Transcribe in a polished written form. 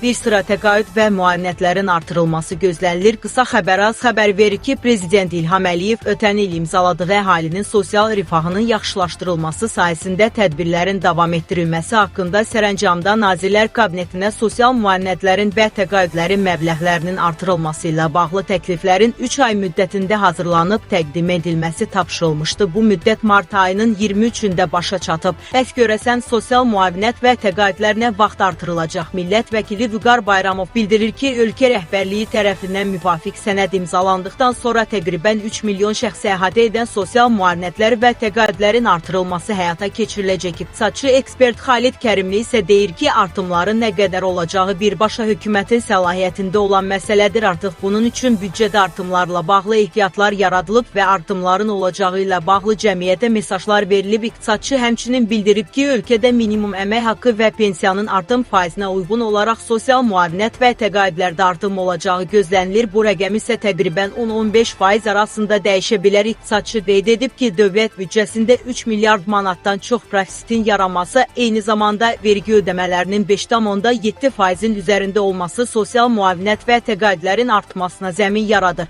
Bir sıra təqaüd və müavinətlərin artırılması gözlənilir. Qısa xəbər az xəbər verir ki, Prezident İlham Əliyev ötən il imzaladığı əhalinin sosial rifahının yaxşılaşdırılması sahəsində tədbirlərin davam etdirilməsi haqqında sərəncamda Nazirlər Kabinetinə sosial müavinətlərin və təqaüdlərin məbləğlərinin artırılması ilə bağlı təkliflərin 3 ay müddətində hazırlanıb təqdim edilməsi tapşırılmışdı. Bu müddət mart ayının 23-ündə başa çatıb. Bəs görəsən sosial müavinət və təqaüdlər nə vaxt artırılacaq? Millət vəkili Vüqar Bayramov bildirir ki, ölkə rəhbərliyi tərəfindən müvafiq sənəd imzalandıqdan sonra təqribən 3 milyon şəxsi əhatə edən sosial müavinətlər və təqaüdlərin artırılması həyata keçiriləcək. İqtisadçı ekspert Xalid Kərimli isə deyir ki, artımların nə qədər olacağı birbaşa hökumətin səlahiyyətində olan məsələdir. Artıq bunun üçün büdcədə artımlarla bağlı ehtiyatlar yaradılıb və artımların olacağı ilə bağlı cəmiyyətə mesajlar verilib. İqtisadçı həmçinin bildirib ki, ölkədə minimum əmək haqqı və pensiyanın artım faizinə uyğun olaraq sosial müavinət və təqaüdlərdə artım olacağı gözlənilir. Bu rəqəm isə təqribən 10-15% arasında dəyişə bilər. İqtisadçı qeyd edib ki, dövlət büdcəsində 3 milyard manatdan çox profitsitin yaranması, eyni zamanda vergi ödəmələrinin 5,7%-in üzərində olması sosial müavinət və təqaüdlərin artmasına zəmin yaradır.